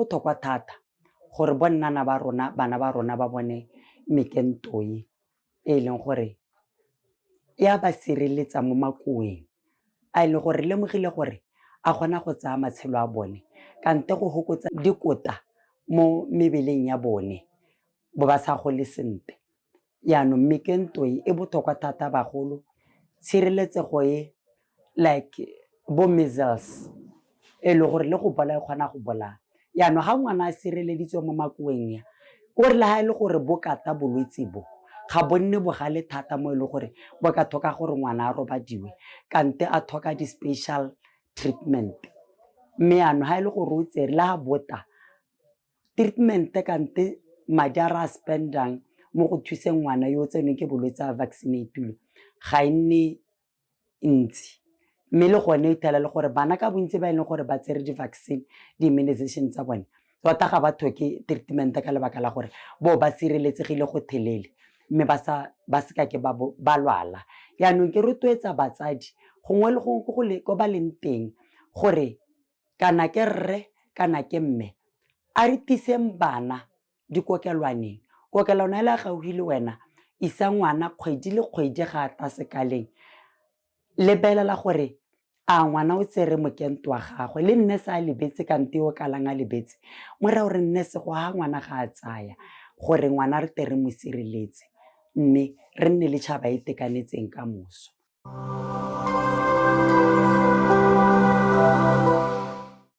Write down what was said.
botlhokwa thata gore bonnana ba rona, bana ba rona ba bone mekento e e leng gore e a ba sireletsa mo makoeng a e leng gore re lemogile gore a kgona go tsaya matshelo a bone kante go fokotsa dikota mo mebeleng ya bone bo ba sa gole sentle. Jaanong mekento e e botlhokwa thata bagolo, tshireletsego e like bo measles e le gore le go bolaya e kgona go bolaya. Jaanong ga ngwana a sireleditswe mo makoeng ya kore le ga e le gore bo kata bolwetse bo ga bo nne bogale thata mo e leng gore bo ka tlhoka gore ngwana a robadiwe kante a tlhoka di-special treatment. Mme jaanong ga e le gore o tsere le ga bota treatment kante madi a re a spend-ang mo go thuseng ngwana yo o tsenweng ke bolwetse a vaccinate-ilwe ga e nne ntsi. Mme le gone o fitlhela e le gore bana ka bontsi ba e leng gore ba tsere di-vaccine, di-immunization tsa bone tota ga ba tlhoke treatment ka lebaka la gore bo ba sireletsegile gotlhelele mme ba sa ba se kake ba ba lwala. Jaanong ke rotloetsa batsadi gongwe le gongwe ko ba leng teng gore kana ke rre kana ke mme a re tiseng bana dikokelwaneng. Kokelwana e le gaufi le wena isa ngwana kgwedi le kgwedi ga a tla sekaleng, lebelela gore a ngwana o tsere mokento wa gagwe le nurse a lebetse kante yo o kalang a lebetse mo raya gore nurse go ga ngwana ga a tsaya gore ngwana re tle re mo sireletse mme re nne le tšhaba e itekanetseng ka moso.